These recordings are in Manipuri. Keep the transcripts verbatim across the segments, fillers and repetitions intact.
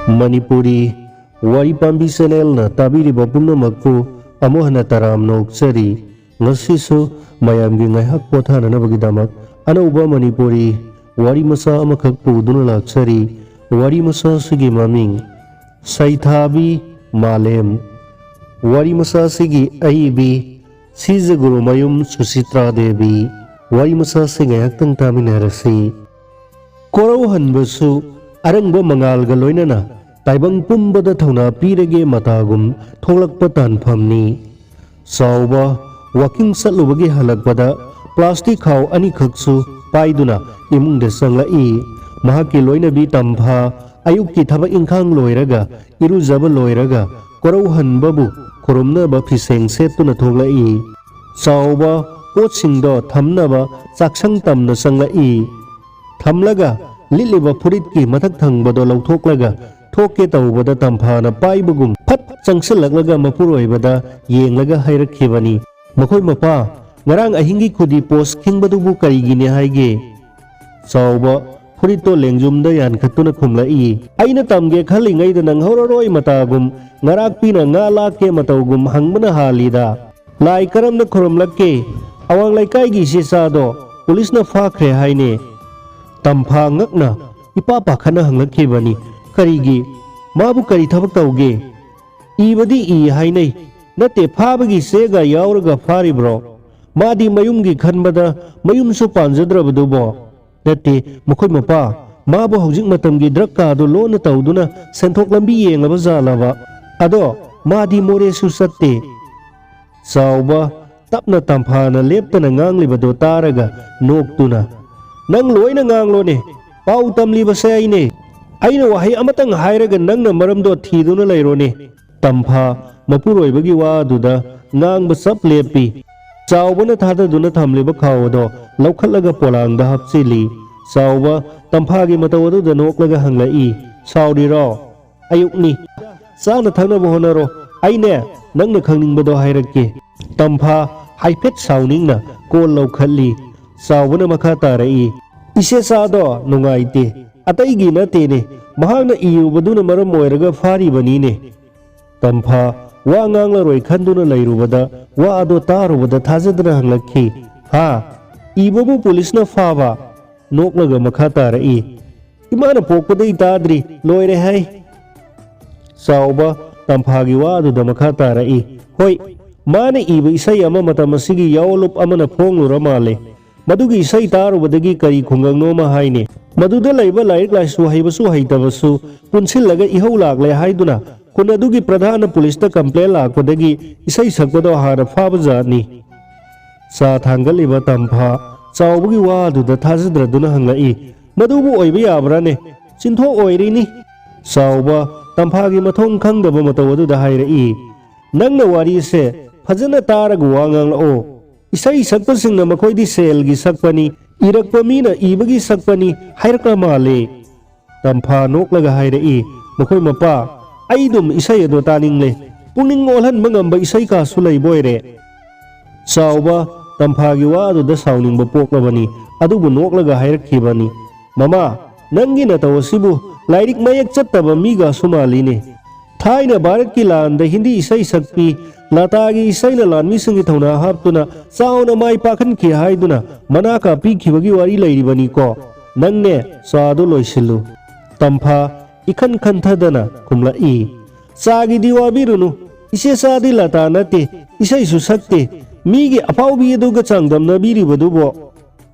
ꯃꯅꯤꯄꯨꯔꯤ ꯋꯥꯔꯤ ꯄꯥꯝꯕꯤ ꯆꯦꯅꯦꯜꯅ ꯇꯥꯕꯤꯔꯤꯕ ꯄꯨꯝꯅꯃꯛꯄꯨ ꯑꯃꯨꯛ ꯍꯟꯅ ꯇꯔꯥꯝꯅ ꯑꯣꯛꯆꯔꯤ꯫ ꯉꯁꯤꯁꯨ ꯃꯌꯥꯝꯒꯤ ꯉꯥꯏꯍꯥꯛ ꯄꯣꯊꯥꯅꯅꯕꯒꯤꯗꯃꯛ ꯑꯅꯧꯕ ꯃꯅꯤꯄꯨꯔꯤ ꯋꯥꯔꯤ ꯃꯆꯥ ꯑꯃꯈꯛ ꯄꯨꯗꯨꯅ ꯂꯥꯛꯆꯔꯤ꯫ ꯋꯥꯔꯤ ꯃꯆꯥ ꯑꯁꯤꯒꯤ ꯃꯃꯤꯡ ꯁꯩꯊꯥꯕꯤ ꯃꯥꯂꯦꯝ꯫ ꯋꯥꯔꯤ ꯃꯆꯥ ꯑꯁꯤꯒꯤ ꯑꯏꯕꯤ ꯁꯤꯖꯒꯨꯔꯨꯃꯌꯨꯝ ꯁꯨꯁꯤꯇ꯭ꯔꯥ ꯗꯦꯕꯤ꯫ ꯋꯥꯔꯤ ꯃꯆꯥ ꯑꯁꯤ ꯉꯥꯏꯍꯥꯛꯇꯪ ꯇꯥꯃꯤꯟꯅꯔꯁꯤ꯫ ꯀꯣꯔꯧꯍꯟꯕꯁꯨ ꯑꯔꯪꯕ ꯃꯉꯥꯜꯒ ꯂꯣꯏꯅꯅ ꯇꯥꯏꯕꯪ ꯄꯨꯝꯕꯗ ꯊꯧꯅꯥ ꯄꯤꯔꯒꯦ ꯃꯇꯥꯒꯨꯝ ꯊꯣꯛꯂꯛꯄ ꯇꯥꯟꯐꯝꯅꯤ꯫ ꯆꯥꯎꯕ ꯋꯥꯀꯤꯡ ꯆꯠꯂꯨꯕꯒꯤ ꯍꯜꯂꯛꯄꯗ ꯄ꯭ꯂꯥꯁꯇꯤꯛ ꯈꯥꯎ ꯑꯅꯤꯈꯛꯁꯨ ꯄꯥꯏꯗꯨꯅ ꯏꯃꯨꯡꯗ ꯆꯪꯂꯛꯏ꯫ ꯃꯍꯥꯛꯀꯤ ꯂꯣꯏꯅꯕꯤ ꯇꯝꯐꯥ ꯑꯌꯨꯛꯀꯤ ꯊꯕꯛ ꯏꯪꯈꯥꯡ ꯂꯣꯏꯔꯒ, ꯏꯔꯨꯖꯕ ꯂꯣꯏꯔꯒ, ꯀꯣꯔꯧꯍꯟꯕꯕꯨ ꯈꯨꯔꯨꯝꯅꯕ ꯐꯤꯁꯦꯡ ꯁꯦꯠꯇꯨꯅ ꯊꯣꯛꯂꯛꯏ꯫ ꯆꯥꯎꯕ ꯄꯣꯠꯁꯤꯡꯗꯣ ꯊꯝꯅꯕ ꯆꯥꯛꯁꯪ ꯇꯝꯅ ꯆꯪꯂꯛꯏ꯫ ꯊꯝꯂꯒ ꯂꯤꯠꯂꯤꯕ ꯐꯨꯔꯤꯠꯀꯤ ꯃꯊꯛ ꯊꯪꯕꯗꯣ ꯂꯧꯊꯣꯛꯂꯒ ꯊꯣꯛꯀꯦ ꯇꯧꯕꯗ ꯇꯝꯐꯥꯅ ꯄꯥꯏꯕꯒꯨꯝ ꯐꯠ ꯆꯪꯁꯤꯜꯂꯛꯂꯒ ꯃꯄꯨꯔꯣꯏꯕꯗ ꯌꯦꯡꯂꯒ ꯍꯥꯏꯔꯛꯈꯤꯕꯅꯤ, "ꯃꯈꯣꯏ ꯃꯄꯥ, ꯉꯔꯥꯡ ꯑꯍꯤꯡꯒꯤ ꯈꯨꯗꯤ ꯄꯣꯁ ꯈꯤꯡꯕꯗꯨꯕꯨ ꯀꯔꯤꯒꯤꯅꯤ ꯍꯥꯏꯒꯦ?" ꯆꯥꯎꯕ ꯐꯨꯔꯤꯠꯇꯣ ꯂꯦꯡꯖꯨꯝꯗ ꯌꯥꯟꯈꯠꯇꯨꯅ ꯈꯨꯝꯂꯛꯏ, "ꯑꯩꯅ ꯇꯝꯒꯦ ꯈꯜꯂꯤꯉꯩꯗ ꯅꯪꯍꯧꯔꯔꯣꯏ ꯃꯇꯥꯒꯨꯝ, ꯉꯔꯥꯛꯄꯤꯅ ꯉꯥ ꯂꯥꯛꯀꯦ ꯃꯇꯧꯒꯨꯝ ꯍꯪꯕꯅ ꯍꯥꯜꯂꯤꯗ꯫ ꯂꯥꯏ ꯀꯔꯝꯅ ꯈꯨꯔꯨꯝꯂꯛꯀꯦ? ꯑꯋꯥꯡ ꯂꯩꯀꯥꯏꯒꯤ ꯏꯆꯦꯆꯥꯗꯣ ꯄꯨꯂꯤꯁꯅ ꯐꯥꯈ꯭ꯔꯦ ꯍꯥꯏꯅꯦ?" ꯇꯝꯐꯥ ꯉꯛꯅ ꯏꯄꯥ ꯄꯥꯈꯠꯅ ꯍꯪꯂꯛꯈꯤꯕꯅꯤ, "ꯀꯔꯤꯒꯤ? ꯃꯥꯕꯨ ꯀꯔꯤ ꯊꯕꯛ ꯇꯧꯒꯦ?" "ꯏꯕꯗꯤ ꯏ ꯍꯥꯏꯅꯩ꯫ ꯅꯠꯇꯦ, ꯐꯥꯕꯒꯤ ꯆꯦꯒ ꯌꯥꯎꯔꯒ ꯐꯥꯔꯤꯕ꯭ꯔꯣ? ꯃꯥꯗꯤ ꯃꯌꯨꯝꯒꯤ ꯈꯟꯕꯗ ꯃꯌꯨꯝꯁꯨ ꯄꯥꯟꯖꯗ꯭ꯔꯕꯗꯨꯕꯣ?" "ꯅꯠꯇꯦ, ꯃꯈꯣꯏ ꯃꯄꯥ, ꯃꯥꯕꯨ ꯍꯧꯖꯤꯛ ꯃꯇꯝꯒꯤ ꯗ꯭ꯔꯛ ꯀꯥꯗꯨ ꯂꯣꯟꯅ ꯇꯧꯗꯨꯅ ꯁꯦꯟꯊꯣꯛ ꯂꯝꯕꯤ ꯌꯦꯡꯂꯕ ꯖꯥꯠꯂꯕ? ꯑꯗꯣ ꯃꯥꯗꯤ ꯃꯣꯔꯦꯁꯨ ꯆꯠꯇꯦ꯫" ꯆꯥꯎꯕ ꯇꯞꯅ ꯇꯝꯐꯥꯅ ꯂꯦꯞꯇꯅ ꯉꯥꯡꯂꯤꯕꯗꯨ ꯇꯥꯔꯒ ꯅꯣꯛꯇꯨꯅ, "ꯅꯪ ꯂꯣꯏꯅ ꯉꯥꯡꯂꯣꯅꯦ, ꯄꯥꯎ ꯇꯝꯂꯤꯕꯁꯦ ꯑꯩꯅꯦ꯫ ꯑꯩꯅ ꯋꯥꯍꯩ ꯑꯃꯇꯪ ꯍꯥꯏꯔꯒ ꯅꯪꯅ ꯃꯔꯝꯗꯣ ꯊꯤꯗꯨꯅ ꯂꯩꯔꯣꯅꯦ꯫" ꯇꯝꯐꯥ ꯃꯄꯨꯔꯣꯏꯕꯒꯤ ꯋꯥ ꯑꯗꯨꯗ ꯉꯥꯡꯕ ꯆꯞ ꯂꯦꯞꯄꯤ꯫ ꯆꯥꯎꯕꯅ ꯊꯥꯗꯗꯨꯅ ꯊꯝꯂꯤꯕ ꯈꯥꯎ ꯑꯗꯣ ꯂꯧꯈꯠꯂꯒ ꯄꯣꯂꯥꯡꯗ ꯍꯥꯞꯆꯤꯜꯂꯤ꯫ ꯆꯥꯎꯕ ꯇꯝꯐꯥꯒꯤ ꯃꯇꯧ ꯑꯗꯨꯗ ꯅꯣꯛꯂꯒ ꯍꯪꯂꯛꯏ, "ꯁꯥꯎꯔꯤꯔꯣ?" "ꯑꯌꯨꯛꯅꯤ꯫ ꯆꯥꯅ ꯊꯛꯅꯕ ꯍꯣꯠꯅꯔꯣ꯫ ꯑꯩꯅꯦ, ꯅꯪꯅ ꯈꯪꯅꯤꯡꯕꯗꯣ ꯍꯥꯏꯔꯛꯀꯦ꯫" ꯇꯝꯐꯥ ꯍꯥꯏꯐꯦꯠ ꯁꯥꯎꯅꯤꯡꯅ ꯀꯣꯜ ꯂꯧꯈꯠꯂꯤ꯫ ꯆꯥꯎꯕꯅ ꯃꯈꯥ ꯇꯥꯔꯛꯏ, "ꯏꯆꯦꯆꯥꯗꯣ ꯅꯨꯡꯉꯥꯏꯇꯦ꯫ ꯑꯇꯩꯒꯤ ꯅꯠꯇꯦꯅꯦ, ꯃꯍꯥꯛꯅ ꯏꯔꯨꯕꯗꯨꯅ ꯃꯔꯝ ꯑꯣꯏꯔꯒ ꯐꯥꯔꯤꯕꯅꯤꯅꯦ꯫ ꯇꯝꯐꯥ ꯋꯥ ꯉꯥꯡꯂꯔꯣꯏ ꯈꯟꯗꯨꯅ ꯂꯩꯔꯨꯕꯗ, ꯋꯥ ꯑꯗꯣ ꯇꯥꯔꯨꯕꯗ ꯊꯥꯖꯗꯅ ꯍꯪꯂꯛꯈꯤ, "ꯍꯥ? ꯏꯕꯕꯨ ꯄꯨꯂꯤꯁꯅ ꯐꯥꯕ?" ꯅꯣꯛꯂꯒ ꯃꯈꯥ ꯇꯥꯔꯛꯏ, "ꯏꯃꯥꯅ ꯄꯣꯛꯄꯗꯩ ꯇꯥꯗ꯭ꯔꯤ, ꯂꯣꯏꯔꯦ ꯍꯥꯏ!" ꯆꯥꯎꯕ ꯇꯝꯐꯥꯒꯤ ꯋꯥ ꯑꯗꯨꯗ ꯃꯈꯥ ꯇꯥꯔꯛꯏ, "ꯍꯣꯏ, ꯃꯥꯅ ꯏꯕ ꯏꯁꯩ ꯑꯃ ꯃꯇꯝ ꯑꯁꯤꯒꯤ ꯌꯥꯑꯣꯂꯨꯞ ꯑꯃꯅ ꯐꯣꯡꯂꯨꯔ ꯃꯥꯜꯂꯦ꯫ ꯃꯗꯨꯒꯤ ꯏꯁꯩ ꯇꯥꯔꯨꯕꯗꯒꯤ ꯀꯔꯤ ꯈꯨꯡꯒꯪꯅꯣ ꯑꯃ ꯍꯥꯏꯅꯦ꯫ ꯃꯗꯨꯗ ꯂꯩꯕ ꯂꯥꯏꯔꯤꯛ ꯂꯥꯏꯁꯨ ꯍꯩꯕꯁꯨ ꯍꯩꯇꯕꯁꯨ ꯄꯨꯟꯁꯤꯜꯂꯒ ꯏꯍꯧ ꯂꯥꯛꯂꯦ ꯍꯥꯏꯗꯨꯅ ꯈꯨꯟ ꯑꯗꯨꯒꯤ ꯄ꯭ꯔꯙꯥꯟꯅ ꯄꯨꯂꯤꯁꯇ ꯀꯝꯄ꯭ꯂꯦꯟ ꯂꯥꯛꯄꯗꯒꯤ ꯏꯁꯩ ꯁꯛꯄꯗꯣ ꯍꯥꯟꯅ ꯐꯥꯕ ꯖꯥꯠꯅꯤ꯫" ꯆꯥ ꯊꯥꯡꯒꯠꯂꯤꯕ ꯇꯝꯐꯥ ꯆꯥꯎꯕꯒꯤ ꯋꯥ ꯑꯗꯨꯗ ꯊꯥꯖꯗ꯭ꯔꯗꯨꯅ ꯍꯪꯂꯛꯏ, "ꯃꯗꯨꯕꯨ ꯑꯣꯏꯕ ꯌꯥꯕ꯭ꯔꯥꯅꯦ? ꯆꯤꯟꯊꯣꯛ ꯑꯣꯏꯔꯤꯅꯤ!" ꯆꯥꯎꯕ ꯇꯝꯐꯥꯒꯤ ꯃꯊꯣꯡ ꯈꯪꯗꯕ ꯃꯇꯧ ꯑꯗꯨꯗ ꯍꯥꯏꯔꯛꯏ, "ꯅꯪꯅ ꯋꯥꯔꯤꯁꯦ ꯐꯖꯅ ꯇꯥꯔꯒ ꯋꯥ ꯉꯥꯡꯂꯛꯑꯣ꯫ ꯏꯁꯩ ꯁꯛꯄꯁꯤꯡꯅ ꯃꯈꯣꯏꯗꯤ ꯁꯦꯜꯒꯤ ꯁꯛꯄꯅꯤ, ꯏꯔꯛꯄ ꯃꯤꯅ ꯏꯕꯒꯤ ꯁꯛꯄꯅꯤ ꯍꯥꯏꯔꯛꯂ ꯃꯥꯜꯂꯦ꯫" ꯇꯝꯐꯥ ꯅꯣꯛꯂꯒ ꯍꯥꯏꯔꯛꯏ, "ꯃꯈꯣꯏ ꯃꯄꯥ, ꯑꯩꯗꯨꯝ ꯏꯁꯩ ꯑꯗꯣ ꯇꯥꯅꯤꯡꯂꯦ꯫ ꯄꯨꯛꯅꯤꯡ ꯑꯣꯜꯍꯟꯕ ꯉꯝꯕ ꯏꯁꯩ ꯀꯥꯁꯨ ꯂꯩꯕ ꯑꯣꯏꯔꯦ꯫" ꯆꯥꯎꯕ ꯇꯝꯐꯥꯒꯤ ꯋꯥ ꯑꯗꯨꯗ ꯁꯥꯎꯅꯤꯡꯕ ꯄꯣꯛꯂꯕꯅꯤ, ꯑꯗꯨꯕꯨ ꯅꯣꯛꯂꯒ ꯍꯥꯏꯔꯛꯈꯤꯕꯅꯤ, "ꯃꯃꯥ, ꯅꯪꯒꯤ ꯅꯇꯧ ꯑꯁꯤꯕꯨ ꯂꯥꯏꯔꯤꯛ ꯃꯌꯦꯛ ꯆꯠꯇꯕ ꯃꯤꯒꯁꯨ ꯃꯥꯜꯂꯤꯅꯦ꯫ ꯊꯥꯏꯅ ꯚꯥꯔꯠꯀꯤ ꯂꯥꯟꯗ ꯍꯤꯟꯗꯤ ꯏꯁꯩ ꯁꯛꯄꯤ ꯂꯇꯥꯒꯤ ꯏꯁꯩꯅ ꯂꯥꯟꯃꯤꯁꯤꯡꯒꯤ ꯊꯧꯅꯥ ꯍꯥꯞꯇꯨꯅ ꯆꯥꯎꯅ ꯃꯥꯏ ꯄꯥꯛꯍꯟꯈꯤ ꯍꯥꯏꯗꯨꯅ ꯃꯅꯥ ꯀꯥꯞꯄꯤꯈꯤꯕꯒꯤ ꯋꯥꯔꯤ ꯂꯩꯔꯤꯕꯅꯤꯀꯣ꯫ ꯅꯪꯅꯦ, ꯆꯥꯗꯨ ꯂꯣꯏꯁꯤꯜꯂꯨ꯫" ꯇꯝꯐꯥ ꯏꯈꯟ ꯈꯟꯊꯗꯅ ꯈꯨꯝꯂꯛꯏ, "ꯆꯥꯒꯤꯗꯤ ꯋꯥꯕꯤꯔꯨꯅꯨ, ꯏꯆꯦ ꯆꯥꯗꯤ ꯂꯇꯥ ꯅꯠꯇꯦ, ꯏꯁꯩꯁꯨ ꯁꯛꯇꯦ, ꯃꯤꯒꯤ ꯑꯐꯥꯎꯕꯤ ꯑꯗꯨꯒ ꯆꯥꯡꯗꯝꯅꯕꯤꯔꯤꯕꯗꯨꯕꯣ?"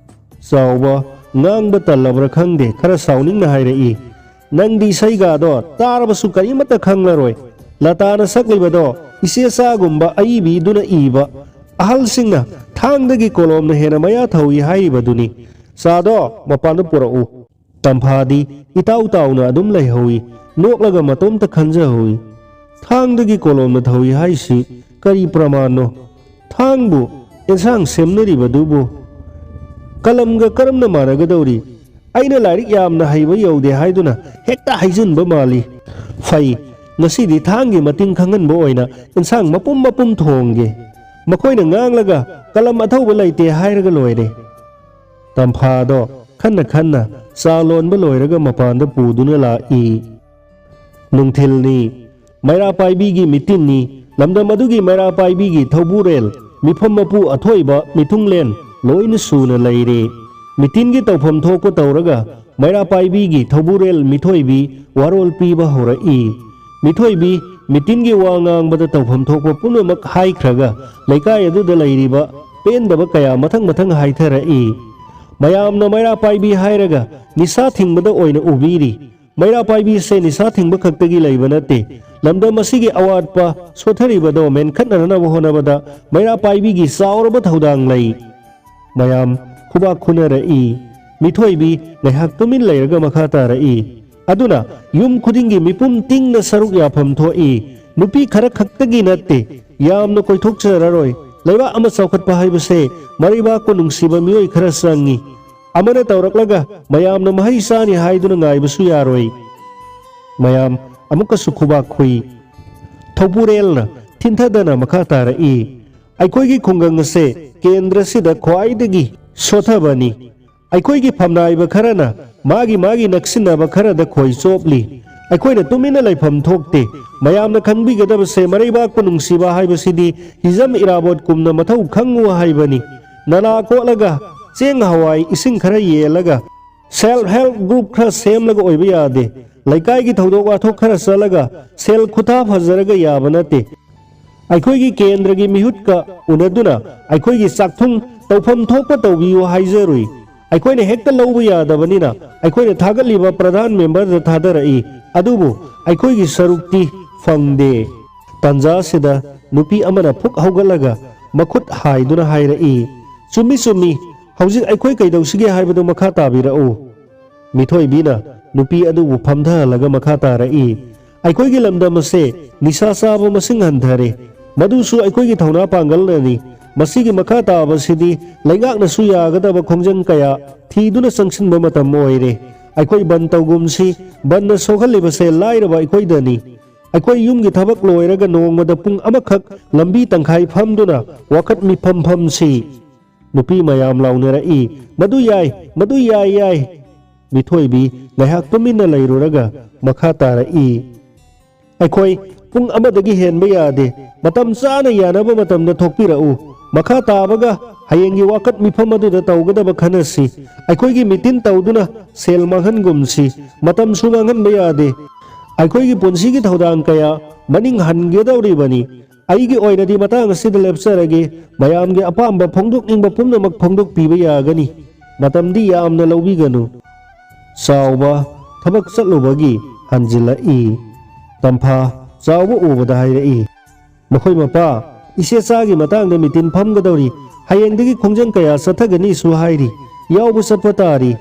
ꯆꯥꯎꯕ ꯉꯥꯡꯕ ꯇꯜꯂꯕ꯭ꯔꯥ ꯈꯪꯗꯦ, ꯈꯔ ꯁꯥꯎꯅꯤꯡꯅ ꯍꯥꯏꯔꯛꯏ, "ꯅꯪꯗꯤ ꯏꯁꯩꯒꯗꯣ ꯇꯥꯔꯕꯁꯨ ꯀꯔꯤꯃꯠꯇ ꯈꯪꯂꯔꯣꯏ꯫ ꯂꯇꯥꯅ ꯁꯛꯂꯤꯕꯗꯣ ꯏꯆꯦ ꯆꯥꯒꯨꯝꯕ ꯑꯏꯕꯤꯗꯨꯅ ꯏꯕ, ꯑꯍꯜꯁꯤꯡꯅ ꯊꯥꯡꯗꯒꯤ ꯀꯣꯂꯣꯝꯅ ꯍꯦꯟꯅ ꯃꯌꯥ ꯊꯧꯏ ꯍꯥꯏꯔꯤꯕꯗꯨꯅꯤ꯫ ꯆꯥꯗꯣ ꯃꯄꯥꯟꯗ ꯄꯨꯔꯛꯎ꯫" ꯇꯝꯐꯥꯗꯤ ꯏꯇꯥꯎ ꯇꯥꯎꯅ ꯑꯗꯨꯝ ꯂꯩꯍꯧꯏ, ꯅꯣꯛꯂꯒ ꯃꯇꯣꯝꯇ ꯈꯟꯖꯍꯧꯏ, "ꯊꯥꯡꯗꯒꯤ ꯀꯣꯂꯣꯝꯅ ꯊꯧꯏ ꯍꯥꯏꯁꯤ ꯀꯔꯤ ꯄ꯭ꯔꯃꯥꯟꯅꯣ? ꯊꯥꯡꯕꯨ ꯑꯦꯟꯁꯥꯡ ꯁꯦꯝꯅꯔꯤꯕꯗꯨꯕꯨ ꯀꯂꯝꯒ ꯀꯔꯝꯅ ꯃꯥꯟꯅꯒꯗꯧꯔꯤ? ꯑꯩꯅ ꯂꯥꯏꯔꯤꯛ ꯌꯥꯝꯅ ꯍꯩꯕ ꯌꯧꯗꯦ ꯍꯥꯏꯗꯨꯅ ꯍꯦꯛꯇ ꯍꯥꯏꯖꯤꯟꯕ ꯃꯥꯜꯂꯤ꯫ ꯐꯩ, ꯉꯁꯤꯗꯤ ꯊꯥꯡꯒꯤ ꯃꯇꯤꯡ ꯈꯪꯍꯟꯕ ꯑꯣꯏꯅ ꯑꯦꯟꯁꯥꯡ ꯃꯄꯨꯝ ꯃꯄꯨꯝ ꯊꯣꯡꯒꯦ꯫ ꯃꯈꯣꯏꯅ ꯉꯥꯡꯂꯒ ꯀꯂꯝ ꯑꯊꯧꯕ ꯂꯩꯇꯦ ꯍꯥꯏꯔꯒ ꯂꯣꯏꯔꯦ꯫" ꯇꯝꯐꯥꯗꯣ ꯈꯟꯅ ꯈꯟꯅ ꯆꯥ ꯂꯣꯟꯕ ꯂꯣꯏꯔꯒ ꯃꯄꯥꯟꯗ ꯄꯨꯗꯨꯅ ꯂꯥꯛꯏ꯫ ꯅꯨꯡꯊꯤꯜꯅꯤ꯫ ꯃꯩꯔꯥ ꯄꯥꯏꯕꯤꯒꯤ ꯃꯤꯇꯤꯟꯅꯤ꯫ ꯂꯝꯗꯝ ꯑꯗꯨꯒꯤ ꯃꯩꯔꯥ ꯄꯥꯏꯕꯤꯒꯤ ꯊꯧꯕꯨꯔꯦꯜ, ꯃꯤꯐꯝ ꯃꯄꯨ ꯑꯊꯣꯏꯕ, ꯃꯤꯊꯨꯡꯂꯦꯟ ꯂꯣꯏꯅ ꯁꯨꯅ ꯂꯩꯔꯦ꯫ ꯃꯤꯇꯤꯟꯒꯤ ꯇꯧꯐꯝ ꯊꯣꯛꯄ ꯇꯧꯔꯒ ꯃꯩꯔꯥ ꯄꯥꯏꯕꯤꯒꯤ ꯊꯧꯕꯨꯔꯦꯜ ꯃꯤꯊꯣꯏꯕꯤ ꯋꯥꯔꯣꯜ ꯄꯤꯕ ꯍꯧꯔꯛꯏ꯫ ꯃꯤꯊꯣꯏꯕꯤ ꯃꯤꯇꯤꯟꯒꯤ ꯋꯥ ꯉꯥꯡꯕꯗ ꯇꯧꯐꯝ ꯊꯣꯛꯄ ꯄꯨꯝꯅꯃꯛ ꯍꯥꯏꯈ꯭ꯔꯒ ꯂꯩꯀꯥꯏ ꯑꯗꯨꯗ ꯂꯩꯔꯤꯕ ꯄꯦꯟꯗꯕ ꯀꯌꯥ ꯃꯊꯪ ꯃꯊꯪ ꯍꯥꯏꯊꯔꯛꯏ꯫ ꯃꯌꯥꯝꯅ ꯃꯩꯔꯥ ꯄꯥꯏꯕꯤ ꯍꯥꯏꯔꯒ ꯅꯤꯁꯥ ꯊꯤꯡꯕꯗ ꯑꯣꯏꯅ ꯎꯕꯤꯔꯤ꯫ ꯃꯩꯔꯥ ꯄꯥꯏꯕꯤꯁꯦ ꯅꯤꯁꯥ ꯊꯤꯡꯕ ꯈꯛꯇꯒꯤ ꯂꯩꯕ ꯅꯠꯇꯦ꯫ ꯂꯝꯗꯝ ꯑꯁꯤꯒꯤ ꯑꯋꯥꯠꯄ ꯁꯣꯠꯊꯔꯤꯕꯗꯣ ꯃꯦꯟꯈꯠꯅꯅꯕ ꯍꯣꯠꯅꯕꯗ ꯃꯩꯔꯥ ꯄꯥꯏꯕꯤꯒꯤ ꯆꯥꯎꯔꯕ ꯊꯧꯗꯥꯡ ꯂꯩ꯫ ꯃꯌꯥꯝ ꯈꯨꯕꯥꯛ ꯈꯨꯅꯔꯛꯏ꯫ ꯃꯤꯊꯣꯏꯕꯤ ꯉꯥꯏꯍꯥꯛ ꯇꯨꯃꯤꯟ ꯂꯩꯔꯒ ꯃꯈꯥ ꯇꯥꯔꯛꯏ꯫ ꯑꯗꯨꯅ ꯌꯨꯝ ꯈꯨꯗꯤꯡꯒꯤ ꯃꯤꯄꯨꯝ ꯇꯤꯡꯅ ꯁꯔꯨꯛ ꯌꯥꯐꯝ ꯊꯣꯛꯏ꯫ ꯅꯨꯄꯤ ꯈꯔ ꯈꯛꯇꯒꯤ ꯅꯠꯇꯦ, ꯌꯥꯝꯅ ꯀꯣꯏꯊꯣꯛꯆꯔꯔꯣꯏ꯫ ꯂꯩꯕꯥꯛ ꯑꯃ ꯆꯥꯎꯈꯠꯄ ꯍꯥꯏꯕꯁꯦ ꯃꯔꯩꯕꯥꯛꯄꯨ ꯅꯨꯡꯁꯤꯕ ꯃꯤꯑꯣꯏ ꯈꯔ ꯆꯪꯏ꯫ ꯑꯃꯅ ꯇꯧꯔꯛꯂꯒ ꯃꯌꯥꯝꯅ ꯃꯍꯩ ꯆꯥꯅꯤ ꯍꯥꯏꯗꯨꯅ ꯉꯥꯏꯕꯁꯨ ꯌꯥꯔꯣꯏ꯫ ꯃꯌꯥꯝ ꯑꯃꯨꯛꯀꯁꯨ ꯈꯨꯕꯥꯛ ꯈꯨꯏ꯫ ꯊꯧꯕꯨꯔꯦꯜꯅ ꯊꯤꯟꯊꯗꯅ ꯃꯈꯥ ꯇꯥꯔꯛꯏ꯫ ꯑꯩꯈꯣꯏꯒꯤ ꯈꯨꯡꯒꯪ ꯑꯁꯦ ꯀꯦꯟꯗ꯭ꯔꯁꯤꯗ ꯈ꯭ꯋꯥꯏꯗꯒꯤ ꯁꯣꯠꯊꯕꯅꯤ꯫ ꯑꯩꯈꯣꯏꯒꯤ ꯐꯝꯅꯥꯏꯕ ꯈꯔꯅ ꯃꯥꯒꯤ ꯃꯥꯒꯤ ꯅꯛꯁꯤꯟꯅꯕ ꯈꯔꯗ ꯈꯣꯏ ꯆꯣꯞꯂꯤ꯫ ꯑꯩꯈꯣꯏꯅ ꯇꯨꯃꯤꯟꯅ ꯂꯩꯐꯝ ꯊꯣꯛꯇꯦ꯫ ꯃꯌꯥꯝꯅ ꯈꯪꯕꯤꯒꯗꯕꯁꯦ ꯃꯔꯩꯕꯥꯛꯄꯨ ꯅꯨꯡꯁꯤꯕ ꯍꯥꯏꯕꯁꯤꯗꯤ ꯍꯤꯖꯝ ꯏꯔꯥꯕꯣꯠꯀꯨꯝꯅ ꯃꯊꯧ ꯈꯪꯉꯨ ꯍꯥꯏꯕꯅꯤ꯫ ꯅꯂꯥ ꯀꯣꯠꯂꯒ ꯆꯦꯡ ꯍꯋꯥꯏ ꯏꯁꯤꯡ ꯈꯔ ꯌꯦꯜꯂꯒ self help group ꯈꯔ ꯁꯦꯝꯂꯒ ꯑꯣꯏꯕ ꯌꯥꯗꯦ꯫ ꯂꯩꯀꯥꯏꯒꯤ ꯊꯧꯗꯣꯛ ꯋꯥꯊꯣꯛ ꯈꯔ ꯆꯠꯂꯒ ꯁꯦꯜ ꯈꯨꯊꯥ ꯐꯖꯔꯒ ꯌꯥꯕ ꯅꯠꯇꯦ꯫ ꯑꯩꯈꯣꯏꯒꯤ ꯀꯦꯟꯗ꯭ꯔꯒꯤ ꯃꯤꯍꯨꯠꯀ ꯎꯅꯗꯨꯅ ꯑꯩꯈꯣꯏꯒꯤ ꯆꯥꯛꯊꯨꯡ ꯇꯧꯐꯝ ꯊꯣꯛꯄ ꯇꯧꯕꯤꯌꯨ ꯍꯥꯏꯖꯔꯨꯏ꯫ ꯑꯩꯈꯣꯏꯅ ꯍꯦꯛꯇ ꯂꯧꯕ ꯌꯥꯗꯕꯅꯤꯅ ꯑꯩꯈꯣꯏꯅ ꯊꯥꯒꯠꯂꯤꯕ ꯄ꯭ꯔꯙꯥꯟ ꯃꯦꯝꯕꯔꯗ ꯊꯥꯗꯔꯛꯏ꯫ ꯑꯗꯨꯕꯨ ꯑꯩꯈꯣꯏꯒꯤ ꯁꯔꯨꯛꯇꯤ ꯐꯪꯗꯦ꯫ ꯇꯥꯟꯖꯥꯁꯤꯗ ꯅꯨꯄꯤ ꯑꯃꯅ ꯐꯨꯛ ꯍꯧꯒꯠꯂꯒ ꯃꯈꯨꯠ ꯍꯥꯏꯗꯨꯅ ꯍꯥꯏꯔꯛꯏ, "ꯆꯨꯝꯃꯤ, ꯆꯨꯝꯃꯤ꯫ ꯍꯧꯖꯤꯛ ꯑꯩꯈꯣꯏ ꯀꯩꯗꯧꯁꯤꯒꯦ ꯍꯥꯏꯕꯗꯨ ꯃꯈꯥ ꯇꯥꯕꯤꯔꯛꯎ꯫" ꯃꯤꯊꯣꯏꯕꯤꯅ ꯅꯨꯄꯤ ꯑꯗꯨꯕꯨ ꯐꯝꯊꯍꯜꯂꯒ ꯃꯈꯥ ꯇꯥꯔꯛꯏ, "ꯑꯩꯈꯣꯏꯒꯤ ꯂꯝꯗꯝ ꯑꯁꯦ ꯅꯤꯁꯥ ꯆꯥꯕ ꯃꯁꯤꯡ ꯍꯟꯊꯔꯦ꯫ ꯃꯗꯨꯁꯨ ꯑꯩꯈꯣꯏꯒꯤ ꯊꯧꯅꯥ ꯄꯥꯡꯒꯜꯅꯅꯤ꯫ ꯃꯁꯤꯒꯤ ꯃꯈꯥ ꯇꯥꯕꯁꯤꯗꯤ ꯂꯩꯉꯥꯛꯅꯁꯨ ꯌꯥꯒꯗꯕ ꯈꯣꯡꯖꯪ ꯀꯌꯥ ꯊꯤꯗꯨꯅ ꯆꯪꯁꯤꯟꯕ ꯃꯇꯝ ꯑꯣꯏꯔꯦ꯫ ꯑꯩꯈꯣꯏ ꯕꯟ ꯇꯧꯒꯨꯝꯁꯤ꯫ ꯕꯟꯅ ꯁꯣꯛꯍꯜꯂꯤꯕꯁꯦ ꯂꯥꯏꯔꯕ ꯑꯩꯈꯣꯏꯗꯅꯤ꯫ ꯑꯩꯈꯣꯏ ꯌꯨꯝꯒꯤ ꯊꯕꯛ ꯂꯣꯏꯔꯒ ꯅꯣꯡꯃꯗ ꯄꯨꯡ ꯑꯃꯈꯛ ꯂꯝꯕꯤ ꯇꯪꯈꯥꯏ ꯐꯝꯗꯨꯅ ꯋꯥꯀꯠ ꯃꯤꯐꯝ ꯐꯝꯁꯤ꯫" ꯅꯨꯄꯤ ꯃꯌꯥꯝ ꯂꯥꯎꯅꯔꯛꯏ, "ꯃꯗꯨ ꯌꯥꯏ, ꯃꯗꯨ ꯌꯥꯏ, ꯌꯥꯏ!" ꯃꯤꯊꯣꯏꯕꯤ ꯉꯥꯏꯍꯥꯛ ꯇꯨꯃꯤꯟꯅ ꯂꯩꯔꯨꯔꯒ ꯃꯈꯥ ꯇꯥꯔꯛꯏ, "ꯑꯩꯈꯣꯏ ꯄꯨꯡ ꯑꯃꯗꯒꯤ ꯍꯦꯟꯕ ꯌꯥꯗꯦ꯫ ꯃꯇꯝ ꯆꯥꯅ ꯌꯥꯅꯕ ꯃꯇꯝꯗ ꯊꯣꯛꯄꯤꯔꯛꯎ꯫ ꯃꯈꯥ ꯇꯥꯕꯒ ꯍꯌꯦꯡꯒꯤ ꯋꯥꯀꯠ ꯃꯤꯐꯝ ꯑꯗꯨꯗ ꯇꯧꯒꯗꯕ ꯈꯟꯅꯁꯤ꯫ ꯑꯩꯈꯣꯏꯒꯤ ꯃꯤꯇꯤꯟ ꯇꯧꯗꯨꯅ ꯁꯦꯜ ꯃꯥꯡꯍꯟꯒꯨꯝꯁꯤ꯫ ꯃꯇꯝꯁꯨ ꯃꯥꯡꯍꯟꯕ ꯌꯥꯗꯦ꯫ ꯑꯩꯈꯣꯏꯒꯤ ꯄꯨꯟꯁꯤꯒꯤ ꯊꯧꯗꯥꯡ ꯀꯌꯥ ꯃꯅꯤꯡ ꯍꯟꯒꯗꯧꯔꯤꯕꯅꯤ꯫ ꯑꯩꯒꯤ ꯑꯣꯏꯅꯗꯤ ꯃꯇꯥꯡ ꯑꯁꯤꯗ ꯂꯦꯞꯆꯔꯒꯦ꯫ ꯃꯌꯥꯝꯒꯤ ꯑꯄꯥꯝꯕ ꯐꯣꯡꯗꯣꯛꯅꯤꯡꯕ ꯄꯨꯝꯅꯃꯛ ꯐꯣꯡꯗꯣꯛꯄꯤꯕ ꯌꯥꯒꯅꯤ꯫ ꯃꯇꯝꯗꯤ ꯌꯥꯝꯅ ꯂꯧꯕꯤꯒꯅꯨ꯫" ꯆꯥꯎꯕ ꯊꯕꯛ ꯆꯠꯂꯨꯕꯒꯤ ꯍꯟꯖꯤꯜꯂꯛꯏ꯫ ꯇꯝꯐꯥ ꯆꯥꯎꯕ ꯎꯕꯗ ꯍꯥꯏꯔꯛꯏ, "ꯃꯈꯣꯏ ꯃꯄꯥ, ꯏꯆꯦꯆꯥꯒꯤ ꯃꯇꯥꯡꯗ ꯃꯤꯇꯤꯟ ꯐꯝꯒꯗꯧꯔꯤ꯫ ꯍꯌꯦꯡꯗꯒꯤ ꯈꯣꯡꯖꯪ ꯀꯌꯥ ꯆꯠꯊꯒꯅꯤꯁꯨ ꯍꯥꯏꯔꯤ꯫ ꯌꯥꯎꯕ ꯆꯠꯄ ꯇꯥꯔꯤ꯫"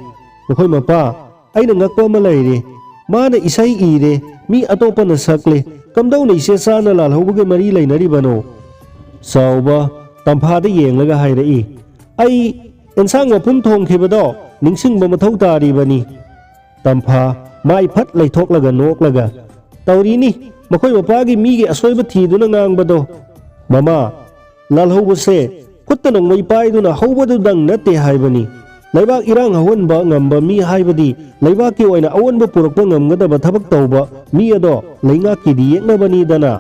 "ꯃꯈꯣꯏ ꯃꯄꯥ, ꯑꯩꯅ ꯉꯛꯄ ꯑꯃ ꯂꯩꯔꯦ꯫ ꯃꯥꯅ ꯏꯁꯩ ꯏꯔꯦ, ꯃꯤ ꯑꯇꯣꯞꯄꯅ ꯁꯛꯂꯦ꯫ ꯀꯝꯗꯧꯅ ꯏꯆꯦꯆꯥꯅ ꯂꯥꯜꯍꯧꯕꯒ ꯃꯔꯤ ꯂꯩꯅꯔꯤꯕꯅꯣ?" ꯆꯥꯎꯕ ꯇꯝꯐꯥꯗ ꯌꯦꯡꯂꯒ ꯍꯥꯏꯔꯛꯏ, "ꯑꯩ ꯑꯦꯟꯁꯥꯡ ꯃꯄꯨꯝ ꯊꯣꯡꯈꯤꯕꯗꯣ ꯅꯤꯡꯁꯤꯡꯕ ꯃꯊꯧ ꯇꯥꯔꯤꯕꯅꯤ꯫" ꯇꯝꯐꯥ ꯃꯥꯏ ꯐꯠ ꯂꯩꯊꯣꯛꯂꯒ ꯅꯣꯛꯂꯒ, "ꯇꯧꯔꯤꯅꯤ, ꯃꯈꯣꯏ ꯃꯄꯥꯒꯤ ꯃꯤꯒꯤ ꯑꯁꯣꯏꯕ ꯊꯤꯗꯨꯅ ꯉꯥꯡꯕꯗꯣ꯫ ꯃꯃꯥ, ꯂꯥꯜꯍꯧꯕꯁꯦ ꯈꯨꯠꯇ ꯅꯣꯡꯃꯩ ꯄꯥꯏꯗꯨꯅ ꯍꯧꯕꯗꯨꯗꯪ ꯅꯠꯇꯦ ꯍꯥꯏꯕꯅꯤ꯫ ꯂꯩꯕꯥꯛ ꯏꯔꯥꯡ ꯍꯧꯍꯟꯕ ꯉꯝꯕ ꯃꯤ ꯍꯥꯏꯕꯗꯤ ꯂꯩꯕꯥꯛꯀꯤ ꯑꯣꯏꯅ ꯑꯑꯣꯟꯕ ꯄꯨꯔꯛꯄ ꯉꯝꯒꯗꯕ ꯊꯕꯛ ꯇꯧꯕ ꯃꯤ ꯑꯗꯣ ꯂꯩꯉꯥꯛꯀꯤꯗꯤ ꯌꯦꯛꯅꯕꯅꯤꯗꯅ꯫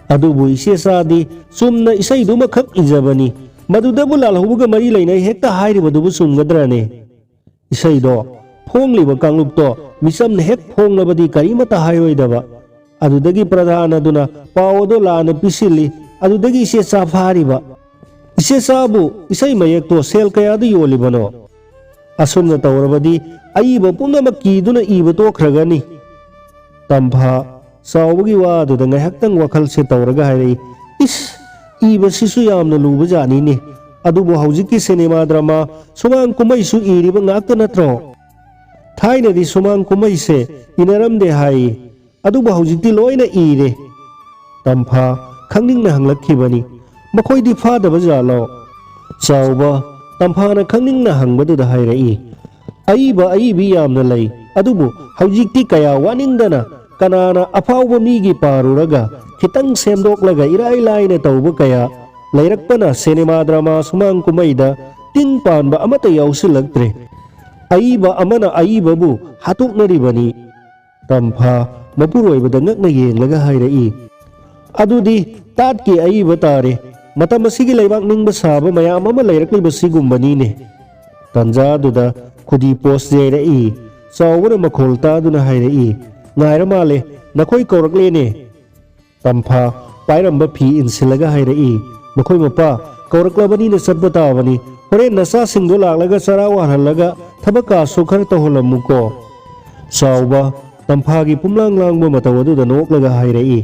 ꯑꯗꯨꯕꯨ ꯏꯆꯦꯆꯥꯗꯤ ꯆꯨꯝꯅ ꯏꯁꯩꯗꯨꯃꯈꯛ ꯏꯖꯕꯅꯤ꯫ ꯃꯗꯨꯗꯕꯨ ꯂꯥꯜꯍꯧꯕꯒ ꯃꯔꯤ ꯂꯩꯅꯩ ꯍꯦꯛꯇ ꯍꯥꯏꯔꯤꯕꯗꯨꯕꯨ ꯆꯨꯝꯒꯗ꯭ꯔꯅꯦ?" ꯏꯁꯩꯗꯣ ꯐꯣꯡꯂꯤꯕ ꯀꯥꯡꯂꯨꯞꯇꯣ ꯃꯤꯆꯝꯅ ꯍꯦꯛ ꯐꯣꯡꯂꯕꯗꯤ ꯀꯔꯤꯃꯠꯇ ꯍꯥꯏꯔꯣꯏꯗꯕ꯫ ꯑꯗꯨꯗꯒꯤ ꯄ꯭ꯔꯙꯥꯟ ꯑꯗꯨꯅ ꯄꯥꯎ ꯑꯗꯨ ꯂꯥꯟꯅ ꯄꯤꯁꯤꯜꯂꯤ꯫ ꯑꯗꯨꯗꯒꯤ ꯏꯆꯦꯆꯥ ꯐꯥꯔꯤꯕ꯫ ꯏꯆꯦꯆꯥꯕꯨ ꯏꯁꯩ ꯃꯌꯦꯛꯇꯣ ꯁꯦꯜ ꯀꯌꯥꯗ ꯌꯣꯜꯂꯤꯕꯅꯣ? ꯑꯁꯨꯝꯅ ꯇꯧꯔꯕꯗꯤ ꯑꯏꯕ ꯄꯨꯝꯅꯃꯛ ꯀꯤꯗꯨꯅ ꯏꯕ ꯇꯣꯛꯈ꯭ꯔꯒꯅꯤ꯫ ꯇꯝꯐꯥ ꯆꯥꯎꯕꯒꯤ ꯋꯥꯗꯨꯗ ꯉꯥꯏꯍꯥꯛꯇꯪ ꯋꯥꯈꯜꯁꯦ ꯇꯧꯔꯒ ꯍꯥꯏꯔꯛꯏ, "ꯏꯁ, ꯏꯕꯁꯤꯁꯨ ꯌꯥꯝꯅ ꯂꯨꯕ ꯖꯥꯠꯅꯤꯅꯦ꯫ ꯑꯗꯨꯕꯨ ꯍꯧꯖꯤꯛꯀꯤ ꯁꯤꯅꯦꯃꯥ ꯗ꯭ꯔꯃꯥ, ꯁꯨꯃꯥꯡ ꯀꯨꯝꯍꯩꯁꯨ ꯏꯔꯤꯕ ꯉꯥꯛꯇ ꯅꯠꯇ꯭ꯔꯣ? ꯊꯥꯏꯅꯗꯤ ꯁꯨꯃꯥꯡ ꯀꯨꯝꯍꯩꯁꯦ ꯏꯅꯔꯝꯗꯦ ꯍꯥꯏꯌꯦ꯫ ꯑꯗꯨꯕꯨ ꯍꯧꯖꯤꯛꯇꯤ ꯂꯣꯏꯅ ꯏꯔꯦ꯫" ꯇꯝꯐꯥ ꯈꯪꯅꯤꯡꯅ ꯍꯪꯂꯛꯈꯤꯕꯅꯤ꯫ "ꯃꯈꯣꯏꯗꯤ ꯐꯥꯗꯕ ꯖꯥꯠꯂꯣ?" ꯆꯥꯎꯕ ꯇꯝꯐꯥꯅ ꯈꯪꯅꯤꯡꯅ ꯍꯪꯕꯗꯨꯗ ꯍꯥꯏꯔꯛꯏ, "ꯑꯏꯕ ꯑꯏꯕꯤ ꯌꯥꯝꯅ ꯂꯩ, ꯑꯗꯨꯕꯨ ꯍꯧꯖꯤꯛꯇꯤ ꯀꯌꯥ ꯋꯥꯅꯤꯡꯗꯅ ꯀꯅꯥꯅ ꯑꯐꯥꯎꯕ ꯃꯤꯒꯤ ꯄꯥꯔꯨꯔꯒ ꯈꯤꯇꯪ ꯁꯦꯝꯗꯣꯛꯂꯒ ꯏꯔꯥꯏ ꯂꯥꯏꯅ ꯇꯧꯕ ꯀꯌꯥ ꯂꯩꯔꯛꯄꯅ ꯁꯤꯅꯦꯃꯥ ꯗ꯭ꯔꯃꯥ ꯁꯨꯃꯥꯡ ꯀꯨꯝꯍꯩꯗ ꯇꯤꯟ ꯄꯥꯟꯕ ꯑꯃꯠꯇ ꯌꯥꯎꯁꯤꯜꯂꯛꯇ꯭ꯔꯦ꯫ ꯑꯏꯕ ꯑꯃꯅ ꯑꯏꯕꯕꯨ ꯍꯥꯠꯇꯣꯛꯅꯔꯤꯕꯅꯤ꯫ ꯇꯝꯐꯥ ꯃꯄꯨꯔꯣꯏꯕꯗ ꯉꯛꯅ ꯌꯦꯡꯂꯒ ꯍꯥꯏꯔꯛꯏ, "ꯑꯗꯨꯗꯤ ꯇꯥꯠꯀꯤ ꯑꯏꯕ ꯇꯥꯔꯦ꯫ ꯃꯇꯝ ꯑꯁꯤꯒꯤ ꯂꯩꯕꯥꯛ ꯅꯤꯡꯕ ꯁꯥꯕ ꯃꯌꯥꯝ ꯑꯃ ꯂꯩꯔꯛꯂꯤꯕ ꯁꯤꯒꯨꯝꯕꯅꯤꯅꯦ꯫" ꯇꯟꯖꯥꯗꯨꯗ ꯈꯨꯗꯤ ꯄꯣꯁ ꯌꯩꯔꯛꯏ꯫ ꯆꯥꯎꯕꯅ ꯃꯈꯣꯜ ꯇꯥꯗꯨꯅ ꯍꯥꯏꯔꯛꯏ, "ꯉꯥꯏꯔ ꯃꯥꯜꯂꯦ, ꯅꯈꯣꯏ ꯀꯧꯔꯛꯂꯦꯅꯦ꯫" ꯇꯝꯐꯥ ꯄꯥꯏꯔꯝꯕ ꯐꯤ ꯏꯟꯁꯤꯜꯂꯒ ꯍꯥꯏꯔꯛꯏ, "ꯃꯈꯣꯏ ꯃꯄꯥ ꯀꯧꯔꯛꯂꯕꯅꯤꯅ ꯆꯠꯄ ꯇꯥꯕꯅꯤ꯫ ꯍꯣꯔꯦꯟ ꯅꯆꯥꯁꯤꯡꯗꯣ ꯂꯥꯛꯂꯒ ꯆꯔꯥ ꯋꯥꯜꯍꯜꯂꯒ ꯊꯕꯛ ꯀꯥꯁꯨ ꯈꯔ ꯇꯧꯍꯜꯂꯝꯃꯨꯀꯣ꯫" ꯆꯥꯎꯕ ꯇꯝꯐꯥꯒꯤ ꯄꯨꯝꯂꯥꯡ ꯂꯥꯡꯕ ꯃꯇꯧ ꯑꯗꯨꯗ ꯅꯣꯛꯂꯒ ꯍꯥꯏꯔꯛꯏ,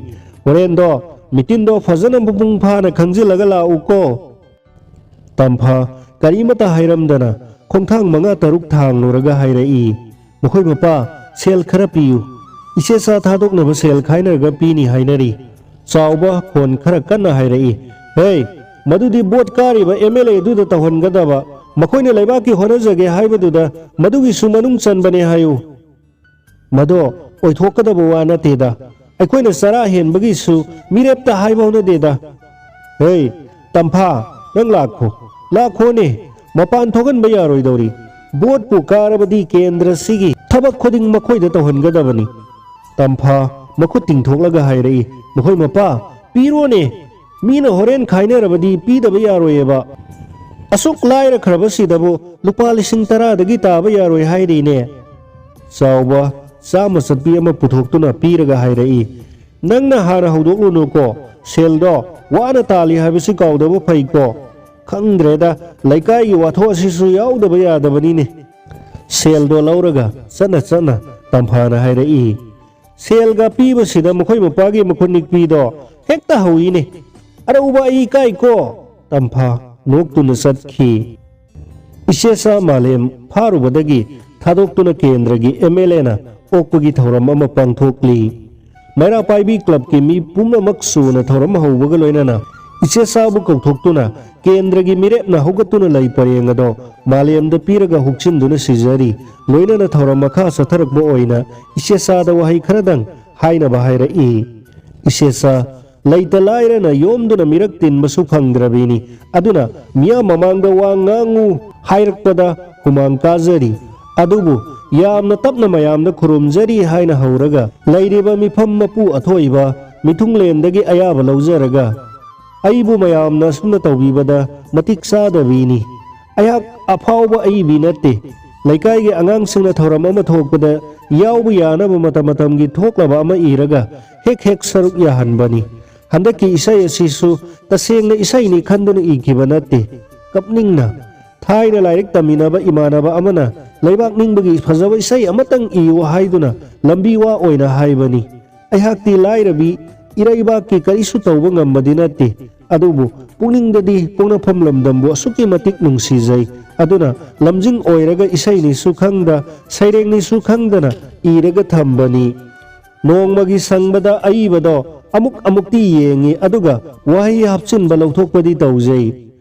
"ꯍꯣꯔꯦꯟꯗꯣ ꯃꯤꯇꯤꯟꯗꯣ ꯐꯖꯅ ꯃꯄꯨꯡ ꯐꯥꯅ ꯈꯪꯖꯤꯜꯂꯒ ꯂꯥꯛꯎꯀꯣ꯫" ꯇꯝꯐꯥ ꯀꯔꯤꯃꯇ ꯍꯥꯏꯔꯝꯗꯅ ꯈꯣꯡꯊꯥꯡ ꯃꯉꯥ ꯇꯔꯨꯛ ꯊꯥꯡꯂꯨꯔꯒ ꯍꯥꯏꯔꯛꯏ, "ꯃꯈꯣꯏ ꯃꯄꯥ, ꯁꯦꯜ ꯈꯔ ꯄꯤꯌꯨ꯫ ꯏꯆꯦꯆꯥ ꯊꯥꯗꯣꯛꯅꯕ ꯁꯦꯜ ꯈꯥꯏꯅꯔꯒ ꯄꯤꯅꯤ ꯍꯥꯏꯅꯔꯤ꯫" ꯆꯥꯎꯕ ꯈꯣꯟ ꯈꯔ ꯀꯟꯅ ꯍꯥꯏꯔꯛꯏ, "ꯍꯦ, ꯃꯗꯨꯗꯤ ꯚꯣꯠ ꯀꯥꯔꯤꯕ ꯑꯦꯝ ꯑꯦꯜ ꯑꯦꯗꯨꯗ ꯇꯧꯍꯟꯒꯗꯕ꯫ ꯃꯈꯣꯏꯅ ꯂꯩꯕꯥꯛꯀꯤ ꯍꯣꯠꯅꯖꯒꯦ ꯍꯥꯏꯕꯗꯨꯗ ꯃꯗꯨꯒꯤꯁꯨ ꯃꯅꯨꯡ ꯆꯟꯕꯅꯦ ꯍꯥꯏꯌꯨ꯫ ꯃꯗꯣ ꯑꯣꯏꯊꯣꯛꯀꯗꯕ ꯋꯥ ꯅꯠꯇꯦꯗ꯫ ꯑꯩꯈꯣꯏꯅ ꯆꯔꯥ ꯍꯦꯟꯕꯒꯤꯁꯨ ꯃꯤꯔꯦꯞꯇ ꯍꯥꯏꯕ ꯍꯧꯅꯗꯦꯗ꯫" "ꯍꯦ, ꯇꯝꯐꯥ, ꯅꯪ ꯂꯥꯛꯈꯣ, ꯂꯥꯛꯈꯣꯅꯦ꯫ ꯃꯄꯥꯟ ꯊꯣꯛꯍꯟꯕ ꯌꯥꯔꯣꯏꯗꯧꯔꯤ꯫ ꯚꯣꯠꯄꯨ ꯀꯥꯔꯕꯗꯤ ꯀꯦꯟꯗ꯭ꯔꯁꯤꯒꯤ ꯊꯕꯛ ꯈꯨꯗꯤꯡ ꯃꯈꯣꯏꯗ ꯇꯧꯍꯟꯒꯗꯕꯅꯤ꯫" ꯇꯝꯐꯥ ꯃꯈꯨꯠ ꯇꯤꯡꯊꯣꯛꯂꯒ ꯍꯥꯏꯔꯛꯏ, "ꯃꯈꯣꯏ ꯃꯄꯥ, ꯄꯤꯔꯣꯅꯦ꯫ ꯃꯤꯅ ꯍꯣꯔꯦꯟ ꯈꯥꯏꯅꯔꯕꯗꯤ ꯄꯤꯗꯕ ꯌꯥꯔꯣꯏꯌꯦꯕ꯫ ꯑꯁꯨꯛ ꯂꯥꯏꯔꯈ꯭ꯔꯕꯁꯤꯗꯕꯨ ꯂꯨꯄꯥ ꯂꯤꯁꯤꯡ ꯇꯔꯥꯗꯒꯤ ꯇꯥꯕ ꯌꯥꯔꯣꯏ ꯍꯥꯏꯔꯤꯅꯦ꯫" ꯆꯥꯎꯕ ꯆꯥꯝꯃ ꯆꯠꯄꯤ ꯑꯃ ꯄꯨꯊꯣꯛꯇꯨꯅ ꯄꯤꯔꯒ ꯍꯥꯏꯔꯛꯏ, "ꯅꯪꯅ ꯍꯥꯟꯅ ꯍꯧꯗꯣꯛꯂꯨꯅꯨꯀꯣ꯫ ꯁꯦꯜꯗꯣ ꯋꯥꯅ ꯇꯥꯜꯂꯤ ꯍꯥꯏꯕꯁꯤ ꯀꯥꯎꯗꯕ ꯐꯩꯀꯣ꯫ ꯈꯪꯗ꯭ꯔꯦꯗ, ꯂꯩꯀꯥꯏꯒꯤ ꯋꯥꯊꯣꯛ ꯑꯁꯤꯁꯨ ꯌꯥꯎꯗꯕ ꯌꯥꯗꯕꯅꯤꯅꯦ꯫" ꯁꯦꯜꯗꯣ ꯂꯧꯔꯒ ꯆꯠꯅ ꯆꯠꯅ ꯇꯝꯐꯥꯅ ꯍꯥꯏꯔꯛꯏ, "ꯁꯦꯜꯒ ꯄꯤꯕꯁꯤꯗ ꯃꯈꯣꯏ ꯃꯄꯥꯒꯤ ꯃꯈꯨꯠ ꯅꯤꯛꯄꯤꯗꯣ ꯍꯦꯛꯇ ꯍꯧꯏꯅꯦ꯫ ꯑꯔꯧꯕ ꯑꯩ ꯏꯀꯥꯏꯀꯣ꯫" ꯇꯝꯐꯥ ꯅꯣꯛꯇꯨꯅ ꯆꯠꯈꯤ꯫ ꯏꯆꯦꯆꯥ ꯃꯥꯂꯦꯝ ꯐꯥꯔꯨꯕꯗꯒꯤ ꯊꯥꯗꯣꯛꯇꯨꯅ ꯀꯦꯟꯗ꯭ꯔꯒꯤ ꯑꯦꯝ ꯑꯦꯜ ꯑꯦꯅ ꯑꯣꯛꯄꯒꯤ ꯊꯧꯔꯝ ꯑꯃ ꯄꯥꯡꯊꯣꯛꯂꯤ꯫ ꯃꯩꯔꯥ ꯄꯥꯏꯕꯤ ꯀ꯭ꯂꯕꯀꯤ ꯃꯤ ꯄꯨꯝꯅꯃꯛ ꯁꯨꯅ ꯊꯧꯔꯝ ꯍꯧꯕꯒ ꯂꯣꯏꯅꯅ ꯏꯆꯦꯆꯥꯕꯨ ꯀꯧꯊꯣꯛꯇꯨꯅ ꯀꯦꯟꯗ꯭ꯔꯒꯤ ꯃꯤꯔꯦꯞꯅ ꯍꯧꯒꯠꯇꯨꯅ ꯂꯩ ꯄꯔꯦꯡ ꯑꯗꯣ ꯃꯥꯂꯦꯝꯗ ꯄꯤꯔꯒ ꯍꯨꯛꯆꯤꯟꯗꯨꯅ ꯁꯤꯖꯔꯤ꯫ ꯂꯣꯏꯅꯅ ꯊꯧꯔꯝ ꯃꯈꯥ ꯆꯠꯊꯔꯛꯄ ꯑꯣꯏꯅ ꯏꯆꯦꯆꯥꯗ ꯋꯥꯍꯩ ꯈꯔꯗꯪ ꯍꯥꯏꯅꯕ ꯍꯥꯏꯔꯛꯏ꯫ ꯏꯆꯦꯆꯥ ꯂꯩꯇ ꯂꯥꯏꯔꯅ ꯌꯣꯝꯗꯨꯅ ꯃꯤꯔꯛ ꯇꯤꯟꯕꯁꯨ ꯐꯪꯗ꯭ꯔꯕꯤꯅꯤ꯫ ꯑꯗꯨꯅ ꯃꯤꯌꯥꯝ ꯃꯃꯥꯡꯗ ꯋꯥ ꯉꯥꯡꯉꯨ ꯍꯥꯏꯔꯛꯄꯗ ꯍꯨꯃꯥꯡ ꯀꯥꯖꯔꯤ꯫ ꯑꯗꯨꯕꯨ ꯌꯥꯝꯅ ꯇꯞꯅ ꯃꯌꯥꯝꯗ ꯈꯨꯔꯨꯝꯖꯔꯤ ꯍꯥꯏꯅ ꯍꯧꯔꯒ ꯂꯩꯔꯤꯕ ꯃꯤꯐꯝ ꯃꯄꯨ ꯑꯊꯣꯏꯕ ꯃꯤꯊꯨꯡꯂꯦꯟꯗꯒꯤ ꯑꯌꯥꯕ ꯂꯧꯖꯔꯒ ꯑꯩꯕꯨ ꯃꯌꯥꯝꯅ ꯑꯁꯨꯝꯅ ꯇꯧꯕꯤꯕꯗ ꯃꯇꯤꯛ ꯆꯥꯗꯕꯤꯅꯤ꯫ ꯑꯩꯍꯥꯛ ꯑꯐꯥꯎꯕ ꯑꯏꯕꯤ ꯅꯠꯇꯦ꯫ ꯂꯩꯀꯥꯏꯒꯤ ꯑꯉꯥꯡꯁꯤꯡꯅ ꯊꯧꯔꯝ ꯑꯃ ꯊꯣꯛꯄꯗ ꯌꯥꯎꯕ ꯌꯥꯅꯕ ꯃꯇꯝ ꯃꯇꯝꯒꯤ ꯊꯣꯛꯂꯕ ꯑꯃ ꯏꯔꯒ ꯍꯦꯛ ꯍꯦꯛ ꯁꯔꯨꯛ ꯌꯥꯍꯟꯕꯅꯤ꯫ ꯍꯟꯗꯛꯀꯤ ꯏꯁꯩ ꯑꯁꯤꯁꯨ ꯇꯁꯦꯡꯅ ꯏꯁꯩꯅꯤ ꯈꯟꯗꯨꯅ ꯏꯈꯤꯕ ꯅꯠꯇꯦ꯫ ꯀꯞꯅꯤꯡꯅ ꯊꯥꯏꯅ ꯂꯥꯏꯔꯤꯛ ꯇꯝꯃꯤꯟꯅꯕ ꯏꯃꯥꯟꯅꯕ ꯑꯃꯅ ꯂꯩꯕꯥꯛ ꯅꯤꯡꯕꯒꯤ ꯐꯖꯕ ꯏꯁꯩ ꯑꯃꯇꯪ ꯏꯌꯨ ꯍꯥꯏꯗꯨꯅ ꯂꯝꯕꯤ ꯋꯥ ꯑꯣꯏꯅ ꯍꯥꯏꯕꯅꯤ꯫ ꯑꯩꯍꯥꯛꯇꯤ ꯂꯥꯏꯔꯕꯤ, ꯏꯔꯩꯕꯥꯛꯀꯤ ꯀꯔꯤꯁꯨ ꯇꯧꯕ ꯉꯝꯕꯗꯤ ꯅꯠꯇꯦ꯫ ꯑꯗꯨꯕꯨ ꯄꯨꯛꯅꯤꯡꯗꯗꯤ ꯄꯣꯛꯅꯐꯝ ꯂꯝꯗꯝꯕꯨ ꯑꯁꯨꯛꯀꯤ ꯃꯇꯤꯛ ꯅꯨꯡꯁꯤꯖꯩ꯫ ꯑꯗꯨꯅ ꯂꯝꯖꯤꯡ ꯑꯣꯏꯔꯒ ꯏꯁꯩꯅꯤꯁꯨ ꯈꯪꯗ, ꯁꯩꯔꯦꯡꯅꯤꯁꯨ ꯈꯪꯗꯅ ꯏꯔꯒ ꯊꯝꯕꯅꯤ꯫ ꯅꯣꯡꯃꯒꯤ ꯁꯪꯕꯗ ꯑꯏꯕꯗꯣ ꯑꯃꯨꯛ ꯑꯃꯨꯛꯇꯤ ꯌꯦꯡꯉꯤ, ꯑꯗꯨꯒ ꯋꯥꯍꯩ ꯍꯥꯞꯆꯤꯟꯕ ꯂꯧꯊꯣꯛꯄꯗꯤ ꯇꯧꯖꯩ꯫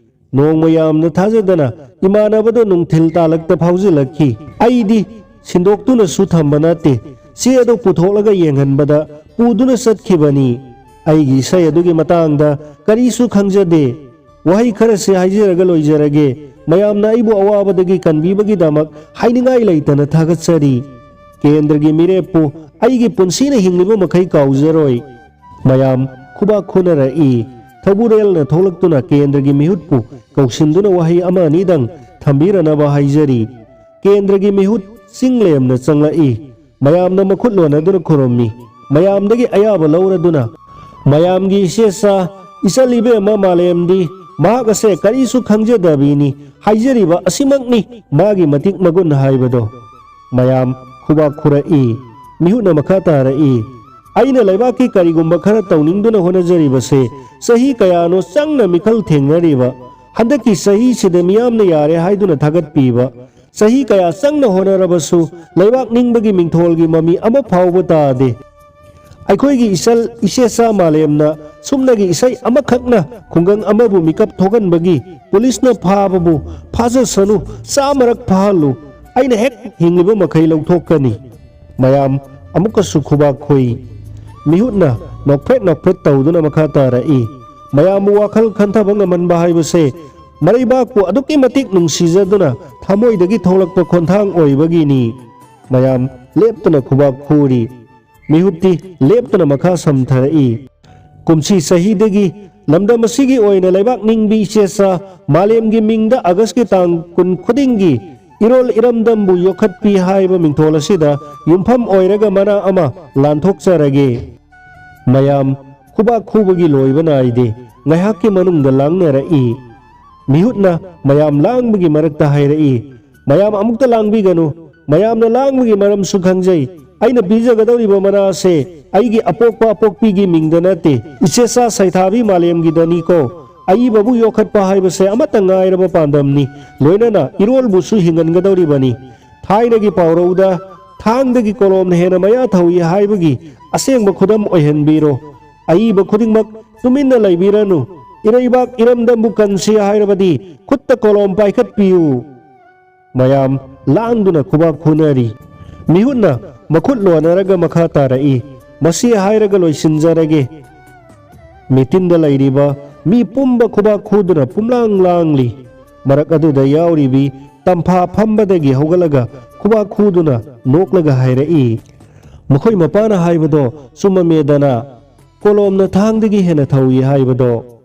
ꯅꯣꯡꯃ ꯌꯥꯝꯅ ꯊꯥꯖꯗꯅ ꯏꯃꯥꯟꯅꯕꯗꯣ ꯅꯨꯡꯊꯤꯜ ꯇꯥꯂꯛꯇ ꯐꯥꯎꯖꯤꯜꯂꯛꯈꯤ꯫ ꯑꯩꯗꯤ ꯁꯤꯟꯗꯣꯛꯇꯨꯅꯁꯨ ꯊꯝꯕ ꯅꯠꯇꯦ꯫ ꯆꯦ ꯑꯗꯨ ꯄꯨꯊꯣꯛꯂꯒ ꯌꯦꯡꯍꯟꯕꯗ ꯄꯨꯗꯨꯅ ꯆꯠꯈꯤꯕꯅꯤ꯫ ꯑꯩꯒꯤ ꯏꯁꯩ ꯑꯗꯨꯒꯤ ꯃꯇꯥꯡꯗ ꯀꯔꯤꯁꯨ ꯈꯪꯖꯗꯦ꯫ ꯋꯥꯍꯩ ꯈꯔꯁꯤ ꯍꯥꯏꯖꯔꯒ ꯂꯣꯏꯖꯔꯒꯦ꯫ ꯃꯌꯥꯝꯅ ꯑꯩꯕꯨ ꯑꯋꯥꯕꯗꯒꯤ ꯀꯟꯕꯤꯕꯒꯤꯗꯃꯛ ꯍꯥꯏꯅꯤꯡꯉꯥꯏ ꯂꯩꯇꯅ ꯊꯥꯒꯠꯆꯔꯤ꯫ ꯀꯦꯟꯗ꯭ꯔꯒꯤ ꯃꯤꯔꯦꯞꯄꯨ ꯑꯩꯒꯤ ꯄꯨꯟꯁꯤꯅ ꯍꯤꯡꯂꯤꯕ ꯃꯈꯩ ꯀꯥꯎꯖꯔꯣꯏ꯫ ꯃꯌꯥꯝ ꯈꯨꯕꯥꯛ ꯈꯨꯅꯔꯛꯏ꯫ ꯊꯧꯕꯨꯔꯦꯜꯅ ꯊꯣꯛꯂꯛꯇꯨꯅ ꯀꯦꯟꯗ꯭ꯔꯒꯤ ꯃꯤꯍꯨꯠꯄꯨ ꯀꯧꯁꯤꯟꯗꯨꯅ ꯋꯥꯍꯩ ꯑꯃ ꯑꯅꯤꯗꯪ ꯊꯝꯕꯤꯔꯅꯕ ꯍꯥꯏꯖꯔꯤ꯫ ꯀꯦꯟꯗ꯭ꯔꯒꯤ ꯃꯤꯍꯨꯠ ꯆꯤꯡꯂꯦꯝꯅ ꯆꯪꯂꯛꯏ꯫ ꯃꯌꯥꯝꯅ ꯃꯈꯨꯠ ꯂꯣꯟꯅꯗꯨꯅ ꯈꯨꯔꯨꯝꯃꯤ꯫ ꯃꯌꯥꯝꯗꯒꯤ ꯑꯌꯥꯕ ꯂꯧꯔꯗꯨꯅ ꯃꯌꯥꯝꯒꯤ ꯏꯆꯦꯆꯥ, ꯏꯆꯜ ꯏꯕꯦꯝꯃ ꯃꯥꯂꯦꯝꯗꯤ ꯃꯍꯥꯛ ꯑꯁꯦ ꯀꯔꯤꯁꯨ ꯈꯪꯖꯗꯕꯤꯅꯤ꯫ ꯍꯥꯏꯖꯔꯤꯕ ꯑꯁꯤꯃꯛꯅꯤ ꯃꯥꯒꯤ ꯃꯇꯤꯛ ꯃꯒꯨꯟ ꯍꯥꯏꯕꯗꯣ꯫ ꯃꯌꯥꯝ ꯈꯨꯕꯥꯛ ꯈꯨꯔꯛꯏ꯫ ꯃꯤꯍꯨꯠꯅ ꯃꯈꯥ ꯇꯥꯔꯛꯏ, "ꯑꯩꯅ ꯂꯩꯕꯥꯛꯀꯤ ꯀꯔꯤꯒꯨꯝꯕ ꯈꯔ ꯇꯧꯅꯤꯡꯗꯨꯅ ꯍꯣꯠꯅꯖꯔꯤꯕꯁꯦ ꯆꯍꯤ ꯀꯌꯥꯅꯣ ꯆꯪꯅ ꯃꯤꯈꯜ ꯊꯦꯡꯅꯔꯤꯕ꯫ ꯍꯟꯗꯛꯀꯤ ꯆꯍꯤꯁꯤꯗ ꯃꯤꯌꯥꯝꯅ ꯌꯥꯔꯦ ꯍꯥꯏꯗꯨꯅ ꯊꯥꯒꯠꯄꯤꯕ꯫ ꯆꯍꯤ ꯀꯌꯥ ꯆꯪꯅ ꯍꯣꯠꯅꯔꯕꯁꯨ ꯂꯩꯕꯥꯛ ꯅꯤꯡꯕꯒꯤ ꯃꯤꯡꯊꯣꯜꯒꯤ ꯃꯃꯤ ꯑꯃ ꯐꯥꯎꯕ ꯇꯥꯗꯦ꯫ ꯑꯩꯈꯣꯏꯒꯤ ꯏꯆꯜ ꯏꯆꯦꯆꯥ ꯃꯥꯂꯦꯝꯅ ꯁꯨꯞꯅꯒꯤ ꯏꯁꯩ ꯑꯃꯈꯛꯅ ꯈꯨꯡꯒꯪ ꯑꯃꯕꯨ ꯃꯤꯀꯞ ꯊꯣꯛꯍꯟꯕꯒꯤ ꯄꯨꯂꯤꯁꯅ ꯐꯥꯕꯕꯨ ꯐꯥꯖꯁꯅꯨ, ꯆꯥꯝꯃꯔꯛ ꯐꯥꯍꯜꯂꯨ, ꯑꯩꯅ ꯍꯦꯛ ꯍꯤꯡꯂꯤꯕ ꯃꯈꯩ ꯂꯧꯊꯣꯛꯀꯅꯤ"꯫ ꯃꯌꯥꯝ ꯑꯃꯨꯛꯀꯁꯨ ꯈꯨꯕꯥꯛ ꯈꯨꯏ꯫ ꯃꯤꯍꯨꯠꯅ ꯅꯣꯛꯐꯦꯠ ꯅꯣꯛꯐꯦꯠ ꯇꯧꯗꯨꯅ ꯃꯈꯥ ꯇꯥꯔꯛꯏ꯫ ꯃꯌꯥꯝꯕꯨ ꯋꯥꯈꯜ ꯈꯟꯊꯕ ꯉꯝꯍꯟꯕ ꯍꯥꯏꯕꯁꯦ ꯃꯔꯩꯕꯥꯛꯄꯨ ꯑꯗꯨꯛꯀꯤ ꯃꯇꯤꯛ ꯅꯨꯡꯁꯤꯖꯗꯨꯅ ꯊꯃꯣꯏꯗꯒꯤ ꯊꯣꯛꯂꯛꯄ ꯈꯣꯟꯊꯥꯡ ꯑꯣꯏꯕꯒꯤꯅꯤ꯫ ꯃꯌꯥꯝ ꯂꯦꯞꯇꯅ ꯈꯨꯕꯥꯛ ꯈꯨꯔꯤ꯫ ꯃꯤꯍꯨꯠꯇꯤ ꯂꯦꯞꯇꯅ ꯃꯈꯥ ꯁꯝꯊꯔꯛꯏ꯫ ꯀꯨꯝꯁꯤ ꯆꯍꯤꯗꯒꯤ ꯂꯝꯗꯝ ꯑꯁꯤꯒꯤ ꯑꯣꯏꯅ ꯂꯩꯕꯥꯛ ꯅꯤꯡꯕꯤ ꯏꯆꯦꯆꯥ ꯃꯥꯂꯦꯝꯒꯤ ꯃꯤꯡꯗ ꯑꯥꯒꯁꯀꯤ ꯇꯥꯡ ꯀꯨꯟ ꯈꯨꯗꯤꯡꯒꯤ ꯏꯔꯣꯜ ꯏꯔꯝꯗꯝꯕꯨ ꯌꯣꯛꯈꯠꯄꯤ ꯍꯥꯏꯕ ꯃꯤꯡꯊꯣꯜ ꯑꯁꯤꯗ ꯌꯨꯝꯐꯝ ꯑꯣꯏꯔꯒ ꯃꯅꯥ ꯑꯃ ꯂꯥꯟꯊꯣꯛꯆꯔꯒꯦ꯫ ꯃꯌꯥꯝ ꯈꯨꯕꯥꯛ ꯈꯨꯕꯒꯤ ꯂꯣꯏꯕ ꯅꯥꯏꯗꯦ꯫ ꯉꯥꯏꯍꯥꯛꯀꯤ ꯃꯅꯨꯡꯗ ꯂꯥꯡꯅꯔꯛꯏ꯫ ꯃꯤꯍꯨꯠꯅ ꯃꯌꯥꯝ ꯂꯥꯡꯕꯒꯤ ꯃꯔꯛꯇ ꯍꯥꯏꯔꯛꯏ, "ꯃꯌꯥꯝ ꯑꯃꯨꯛꯇ ꯂꯥꯡꯕꯤꯒꯅꯨ꯫ ꯃꯌꯥꯝꯅ ꯂꯥꯡꯕꯒꯤ ꯃꯔꯝꯁꯨ ꯈꯪꯖꯩ꯫ ꯑꯩꯅ ꯄꯤꯖꯒꯗꯧꯔꯤꯕ ꯃꯅꯥ ꯑꯁꯦ ꯑꯩꯒꯤ ꯑꯄꯣꯛꯄ ꯑꯄꯣꯛꯄꯤꯒꯤ ꯃꯤꯡꯗ ꯅꯠꯇꯦ, ꯏꯆꯦꯆꯥ ꯁꯩꯊꯥꯕꯤ ꯃꯥꯂꯦꯝꯒꯤꯗꯅꯤꯀꯣ꯫ ꯑꯏꯕꯕꯨ ꯌꯣꯛꯈꯠꯄ ꯍꯥꯏꯕꯁꯦ ꯑꯃꯠꯇ ꯉꯥꯏꯔꯕ ꯄꯥꯟꯗꯝꯅꯤ꯫ ꯂꯣꯏꯅꯅ ꯏꯔꯣꯜꯕꯨꯁꯨ ꯍꯤꯡꯍꯟꯒꯗꯧꯔꯤꯕꯅꯤ꯫ ꯊꯥꯏꯅꯒꯤ ꯄꯥꯎꯔꯧꯗ ꯊꯥꯡꯗꯒꯤ ꯀꯣꯂꯣꯝꯅ ꯍꯦꯟꯅ ꯃꯌꯥ ꯊꯧꯏ ꯍꯥꯏꯕꯒꯤ ꯑꯁꯦꯡꯕ ꯈꯨꯗꯝ ꯑꯣꯏꯍꯟꯕꯤꯔꯣ꯫ ꯑꯏꯕ ꯈꯨꯗꯤꯡꯃꯛ ꯇꯨꯃꯤꯟꯅ ꯂꯩꯕꯤꯔꯅꯨ꯫ ꯏꯔꯩꯕꯥꯛ ꯏꯔꯝꯗꯝꯕꯨ ꯀꯟꯁꯤ ꯍꯥꯏꯔꯕꯗꯤ ꯈꯨꯠꯇ ꯀꯣꯂꯣꯝ ꯄꯥꯏꯈꯠꯄꯤꯌꯨ꯫" ꯃꯌꯥꯝ ꯂꯥꯡꯗꯨꯅ ꯈꯨꯕꯥꯛ ꯈꯨꯅꯔꯤ꯫ ꯃꯤꯍꯨꯠꯅ ꯃꯈꯨꯠ ꯂꯣꯟꯅꯔꯒ ꯃꯈꯥ ꯇꯥꯔꯛꯏ, "ꯃꯁꯤ ꯍꯥꯏꯔꯒ ꯂꯣꯏꯁꯤꯟꯖꯔꯒꯦ꯫" ꯃꯤꯇꯤꯟꯗ ꯂꯩꯔꯤꯕ ꯃꯤ ꯄꯨꯝꯕ ꯈꯨꯕꯥꯛ ꯈꯨꯗꯨꯅ ꯄꯨꯝꯂꯥꯡ ꯂꯥꯡꯂꯤ꯫ ꯃꯔꯛ ꯑꯗꯨꯗ ꯌꯥꯎꯔꯤꯕꯤ ꯇꯝꯐꯥ ꯐꯝꯕꯗꯒꯤ ꯍꯧꯒꯠꯂꯒ ꯈꯨꯕꯥꯛ ꯈꯨꯗꯨꯅ ꯅꯣꯛꯂꯒ ꯍꯥꯏꯔꯛꯏ, "ꯃꯈꯣꯏ ꯃꯄꯥꯅ ꯍꯥꯏꯕꯗꯣ ꯆꯨꯝꯃꯝꯃꯦꯗꯅ꯫ ꯀꯣꯂꯣꯝꯅ ꯊꯥꯡꯗꯒꯤ ꯍꯦꯟꯅ ꯊꯧꯏ ꯍꯥꯏꯕꯗꯣ꯫